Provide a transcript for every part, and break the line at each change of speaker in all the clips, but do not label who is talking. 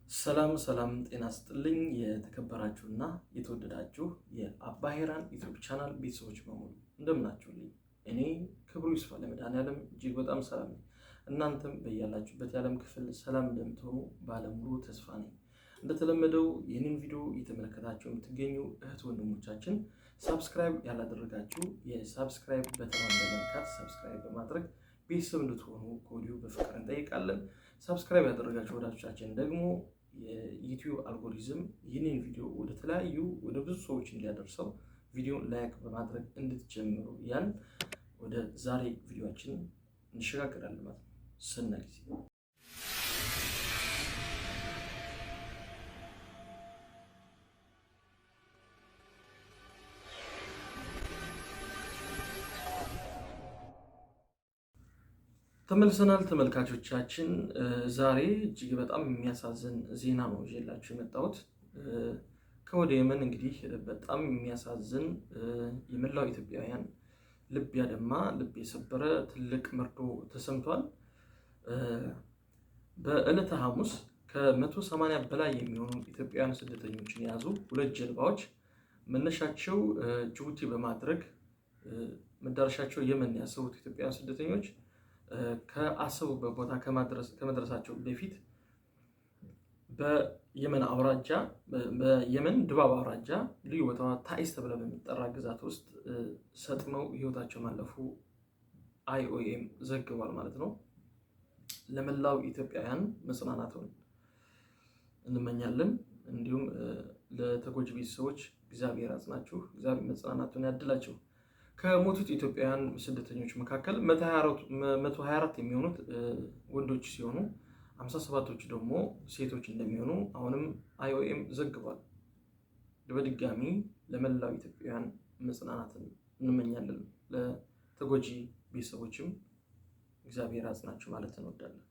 ሰላም ሰላም፣ ጤና ስጥልኝ የተከበራችሁና የተወደዳችሁ የአባ ሄራን ዩቲዩብ ቻናል ቤተሰቦች በሙሉ እንደምናችሁልኝ፣ እኔ ክብሩ ይስፋ ለመድኃኔዓለም እጅግ በጣም ሰላም ነኝ። እናንተም በያላችሁበት የዓለም ክፍል ሰላም እንደምትሆኑ ባለሙሉ ተስፋ ነኝ። እንደተለመደው ይህንን ቪዲዮ እየተመለከታችሁ የምትገኙ እህት ወንድሞቻችን subscribe ያላደረጋችሁ የ subscribe button ኗን በመንካት subscribe በማድረግ ቤተሰብ እንድትሆኑ ከወዲሁ በፍቅር እንጠይቃለን። Subscribe ያደረጋችሁ ወዳጆቻችን ደግሞ የዩቲዩብ አልጎሪዝም ይህንን ቪዲዮ ወደ ተለያዩ ወደ ብዙ ሰዎች እንዲያደርሰው ቪዲዮን like በማድረግ እንድትጀምሩ ያን ወደ ዛሬ ቪዲዮችን እንሸጋገራለን ማለት ነው። ሰናይ ጊዜ። ተመልሰናል ተመልካቾቻችን። ዛሬ እጅግ በጣም የሚያሳዝን ዜና ነው ይዤላችሁ የመጣሁት ከወደ የመን። እንግዲህ በጣም የሚያሳዝን፣ የመላው ኢትዮጵያውያን ልብ ያደማ፣ ልብ የሰበረ ትልቅ መርዶ ተሰምቷል። በዕለተ ሐሙስ ከ180 በላይ የሚሆኑ ኢትዮጵያውያን ስደተኞችን የያዙ ሁለት ጀልባዎች መነሻቸው ጅቡቲ በማድረግ መዳረሻቸው የመን ያሰቡት ኢትዮጵያውያን ስደተኞች ከአሰቡበት ቦታ ከመድረሳቸው በፊት በየመን አውራጃ፣ በየመን ድባብ አውራጃ ልዩ ቦታዋ ታኢስ ተብላ በሚጠራ ግዛት ውስጥ ሰጥመው ህይወታቸው ማለፉ አይኦኤም ዘግቧል ማለት ነው። ለመላው ኢትዮጵያውያን መጽናናቱን እንመኛለን። እንዲሁም ለተጎጂ ቤተሰቦች እግዚአብሔር አጽናችሁ፣ እግዚአብሔር መጽናናቱን ያድላቸው። ከሞቱት ኢትዮጵያውያን ስደተኞች መካከል 124 የሚሆኑት ወንዶች ሲሆኑ 57ቶቹ ደግሞ ሴቶች እንደሚሆኑ አሁንም አይኦኤም ዘግቧል። በድጋሚ ለመላው ኢትዮጵያውያን መጽናናትን እንመኛለን። ለተጎጂ ቤተሰቦችም እግዚአብሔር አጽናችሁ ማለት እንወዳለን።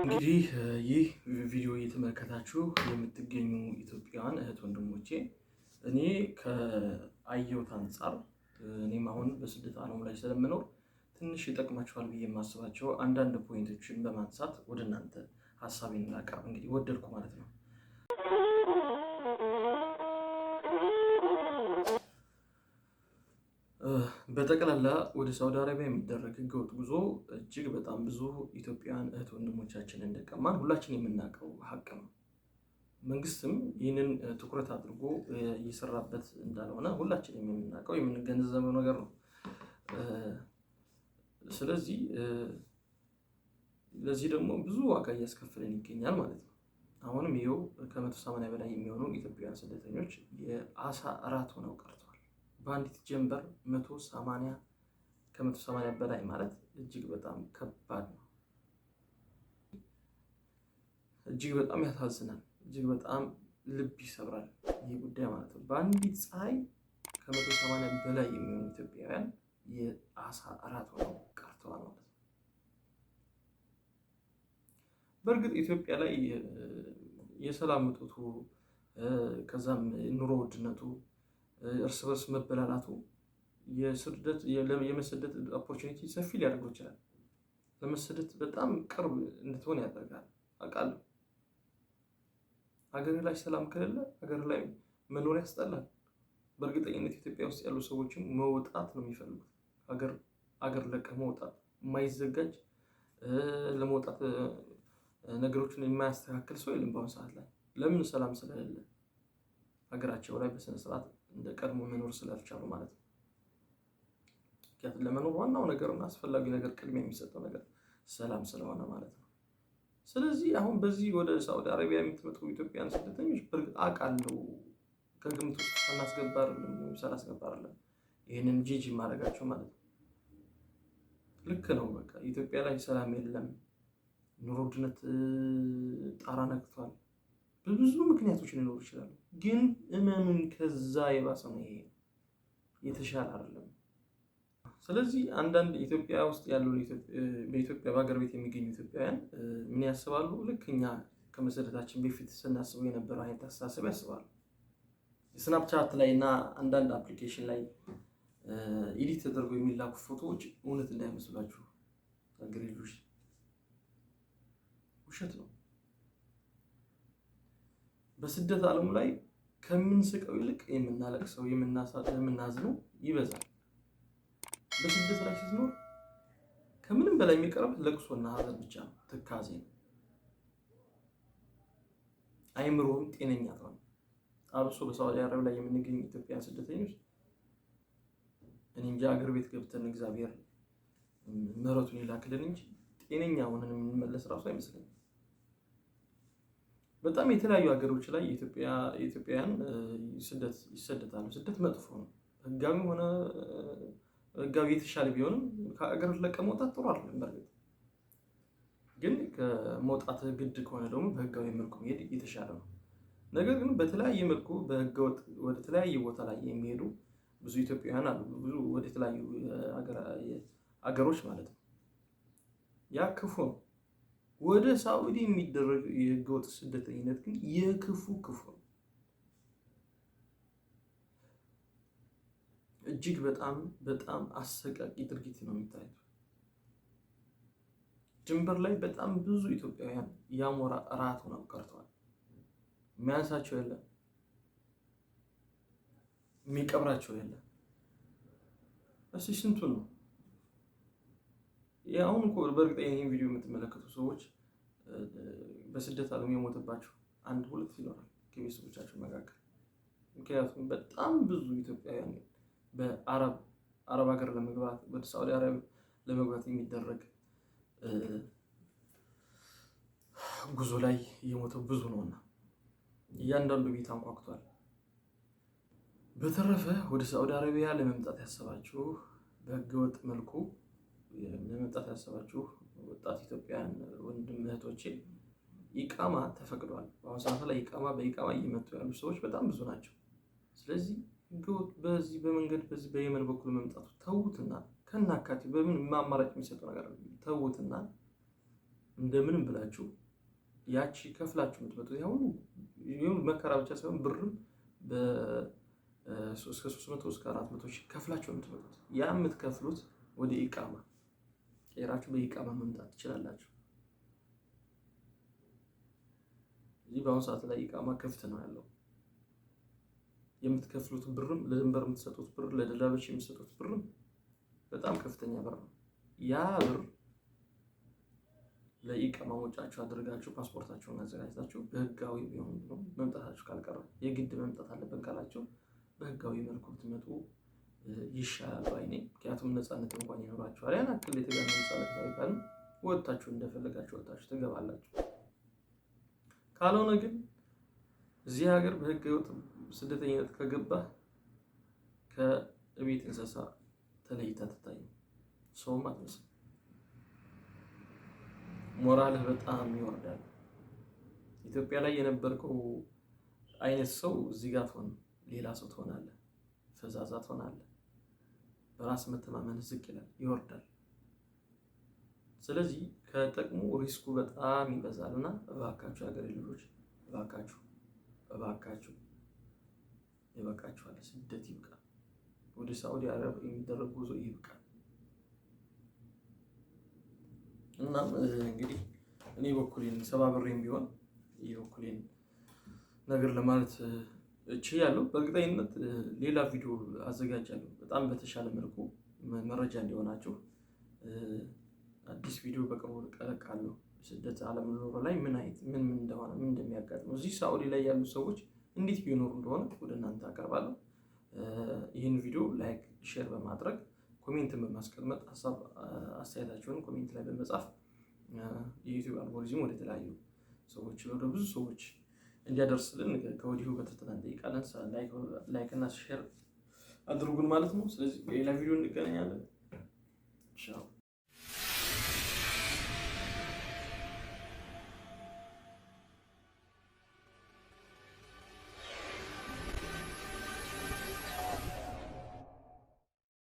እንግዲህ ይህ ቪዲዮ እየተመለከታችሁ የምትገኙ ኢትዮጵያውያን እህት ወንድሞቼ፣ እኔ ከአየሁት አንጻር፣ እኔም አሁን በስደት ዓለሙ ላይ ስለምኖር ትንሽ ይጠቅማችኋል ብዬ የማስባቸው አንዳንድ point ኦችን በማንሳት ወደ እናንተ ሀሳቤን ላቀርብ እንግዲህ ወደድኩ ማለት ነው። በጠቅላላ ወደ ሳውዲ አረቢያ የሚደረግ ህገወጥ ጉዞ እጅግ በጣም ብዙ ኢትዮጵያውያን እህት ወንድሞቻችን እንደቀማን ሁላችን የምናውቀው ሀቅ ነው። መንግስትም ይህንን ትኩረት አድርጎ እየሰራበት እንዳልሆነ ሁላችንም የምናውቀው፣ የምንገነዘበው ነገር ነው። ስለዚህ ለዚህ ደግሞ ብዙ ዋጋ እያስከፈለን ይገኛል ማለት ነው። አሁንም ይኸው ከ180 በላይ የሚሆኑ ኢትዮጵያውያን ስደተኞች የአሳ እራት ሆነው ቀርተዋል። በአንዲት ጀንበር 180፣ ከ180 በላይ ማለት እጅግ በጣም ከባድ ነው። እጅግ በጣም ያሳዝናል። እጅግ በጣም ልብ ይሰብራል ይህ ጉዳይ ማለት ነው። በአንዲት ፀሐይ ከ180 በላይ የሚሆኑ ኢትዮጵያውያን የአሳ እራት ሆነው ቀርተዋል ማለት ነው። በእርግጥ ኢትዮጵያ ላይ የሰላም እጦቱ፣ ከዛም ኑሮ ውድነቱ፣ እርስ በርስ መበላላቱ የመሰደት opportunity ሰፊ ሊያደርገው ይችላል። ለመሰደት በጣም ቅርብ እንድትሆን ያደርጋል። አውቃለሁ። ሀገር ላይ ሰላም ከሌለ ሀገር ላይ መኖር ያስጠላል። በእርግጠኝነት ኢትዮጵያ ውስጥ ያሉ ሰዎችም መውጣት ነው የሚፈልጉት። ሀገር ለቀህ መውጣት የማይዘጋጅ፣ ለመውጣት ነገሮችን የማያስተካክል ሰው የለም በአሁኑ ሰዓት ላይ። ለምን? ሰላም ስለሌለ፣ ሀገራቸው ላይ በስነስርዓት እንደ ቀድሞ መኖር ስላልቻሉ ማለት ነው። ምክንያቱም ለመኖር ዋናው ነገር እና አስፈላጊ ነገር፣ ቅድሚያ የሚሰጠው ነገር ሰላም ስለሆነ ማለት ነው። ስለዚህ አሁን በዚህ ወደ ሳዑዲ አረቢያ የምትመጡ ኢትዮጵያን ስደተኞች በእርግጥ አውቃለሁ ከግምት ውስጥ ሳናስገባ አይደለም ወይም ሳላስገባ አይደለም ይህንን ጂጂ ማድረጋቸው ማለት ነው። ልክ ነው። በቃ ኢትዮጵያ ላይ ሰላም የለም። ኑሮ ውድነት ጣራ ነክቷል። በብዙ ምክንያቶች ሊኖሩ ይችላሉ። ግን እመኑን ከዛ የባሰ ነው ይሄ፣ የተሻለ አይደለም። ስለዚህ አንዳንድ ኢትዮጵያ ውስጥ ያሉ፣ በኢትዮጵያ በሀገር ቤት የሚገኙ ኢትዮጵያውያን ምን ያስባሉ? ልክ እኛ ከመሰደታችን በፊት ስናስበው የነበረው አይነት አስተሳሰብ ያስባሉ። ስናፕቻት ላይ እና አንዳንድ application ላይ edit ተደርጎ የሚላኩ ፎቶዎች እውነት እንዳይመስሏችሁ ሀገሬ ልጆች። ውሸት ነው። በስደት ዓለሙ ላይ ከምንስቀው ይልቅ የምናለቅሰው የምናዝነው ይበዛል። በስደት ላይ ስትኖር ከምንም በላይ የሚቀርብ ለቅሶና ሀዘን ብቻ ነው፣ ትካዜ ነው። አይምሮህም ጤነኛ አትሆንም። አብሶ በሳዑዲ አረቢያ ላይ የምንገኙ ኢትዮጵያን ስደተኞች እኔ እንጃ አገር ቤት ገብተን እግዚአብሔር ምሕረቱን ይላክልን እንጂ ጤነኛ ሆነን የምንመለስ እራሱ አይመስለኝም። በጣም የተለያዩ ሀገሮች ላይ የኢትዮጵያውያን ስደት ይሰደታሉ። ስደት መጥፎ ነው። ህጋዊ ሆነ ህጋዊ የተሻለ ቢሆንም ከሀገር ለቀህ መውጣት ጥሩ አይደለም። በእርግጥ ግን ከመውጣት ግድ ከሆነ ደግሞ በህጋዊ መልኩ መሄድ የተሻለ ነው። ነገር ግን በተለያየ መልኩ በህገወጥ ወደ ተለያየ ቦታ ላይ የሚሄዱ ብዙ ኢትዮጵያውያን አሉ። ብዙ ወደ ተለያዩ አገሮች ማለት ነው። ያ ክፉ ነው። ወደ ሳዑዲ የሚደረግ የህገወጥ ስደተኝነት ግን የክፉ ክፉ ነው። እጅግ በጣም በጣም አሰቃቂ ድርጊት ነው የሚታየው። ድንበር ላይ በጣም ብዙ ኢትዮጵያውያን የአሞራ እራት ሆነው ቀርተዋል። የሚያንሳቸው የለም፣ የሚቀብራቸው የለም። እስኪ ስንቱን ነው አሁን እኮ በእርግጠኛ ይህን ቪዲዮ የምትመለከቱ ሰዎች በስደት ዓለም የሞተባቸው አንድ ሁለት ይኖራል ከቤተሰቦቻቸው መካከል። ምክንያቱም በጣም ብዙ ኢትዮጵያውያን በአረብ አረብ ሀገር ለመግባት ወደ ሳዑዲ አረብ ለመግባት የሚደረግ ጉዞ ላይ የሞተው ብዙ ነውና እያንዳንዱ ቤት አንኳኩቷል። በተረፈ ወደ ሳዑዲ አረቢያ ለመምጣት ያሰባችሁ፣ በህገወጥ መልኩ ለመምጣት ያሰባችሁ ወጣት ኢትዮጵያውያን ወንድም እህቶቼ ኢቃማ ተፈቅዷል። በአሁኑ ሰዓት ላይ ኢቃማ በኢቃማ እየመጡ ያሉ ሰዎች በጣም ብዙ ናቸው። ስለዚህ ህገወጥ በዚህ በመንገድ በዚህ በየመን በኩል መምጣቱ ተዉትና ከናካቴው በምን አማራጭ የሚሰጡ ነገር ተዉትና እንደምንም ብላችሁ ያቺ ከፍላችሁ የምትመጡት ያ ሁሉ መከራ ብቻ ሳይሆን ብርም እስከ 300 እስከ 400 ሺህ ከፍላችሁ የምትመጡት ያ የምትከፍሉት ወደ ኢቃማ ቀይራችሁ በኢቃማ መምጣት ትችላላችሁ። እዚህ በአሁኑ ሰዓት ላይ ኢቃማ ክፍት ነው ያለው። የምትከፍሉት ብርም ለድንበር የምትሰጡት ብር ለደላሎች የምትሰጡት ብርም በጣም ከፍተኛ ብር ነው። ያ ብር ለኢቃማ ወጪያችሁ አድርጋችሁ ፓስፖርታችሁን አዘጋጅታችሁ በህጋዊ ቢሆን መምጣታችሁ ካልቀረ የግድ መምጣት አለብን ካላችሁ በህጋዊ መልኩ ብትመጡ ይሻላል ባይ ነኝ። ምክንያቱም ነፃነት እንኳን ይኖራችኋል። ያን ያክል የተጋነነ ነፃነት ባይባልም ወጥታችሁ እንደፈለጋችሁ ወጥታችሁ ትገባላችሁ። ካልሆነ ግን እዚህ ሀገር በህገ ወጥ ስደተኝነት ከገባህ ከቤት እንስሳ ተለይታ ትታይም፣ ሰውም አትመስልም። ሞራልህ በጣም ይወርዳል። ኢትዮጵያ ላይ የነበርከው አይነት ሰው እዚህ ጋር ትሆን፣ ሌላ ሰው ትሆናለህ፣ ፈዛዛ ትሆናለህ። በራስ መተማመን ዝቅ ይላል፣ ይወርዳል። ስለዚህ ከጥቅሙ risk ኡ በጣም ይበዛል እና እባካችሁ ሀገሬ ልጆች እባካችሁ እባካችሁ ይበቃችኋል። ስደት ይብቃ። ወደ ሳዑዲ አረብ የሚደረግ ጉዞ ይብቃ። እናም እንግዲህ እኔ በኩሌን ሰባብሬም ቢሆን የበኩሌን ነገር ለማለት ችያለሁ። በእርግጠኝነት ሌላ ቪዲዮ አዘጋጃለሁ። በጣም በተሻለ መልኩ መረጃ እንዲሆናችሁ አዲስ ቪዲዮ በቅርቡ እለቃለሁ። ስደት ዓለም ኑሮ ላይ ምን አይነት ምን ምን እንደሆነ ምን እንደሚያጋጥመው እዚህ ሳዑዲ ላይ ያሉ ሰዎች እንዴት ቢኖሩ እንደሆነ ወደ እናንተ አቀርባለሁ። ይህን ቪዲዮ like፣ share በማድረግ comment ን በማስቀመጥ ሀሳብ አስተያየታችሁን comment ላይ በመጻፍ የዩቲዩብ አልጎሪዝም ወደ ተለያዩ ሰዎች ወደ ብዙ ሰዎች እንዲያደርስልን ከወዲሁ በትህትና እንጠይቃለን። like እና share አድርጉን ማለት ነው። ስለዚህ በሌላ ቪዲዮ እንገናኛለን። ቻው።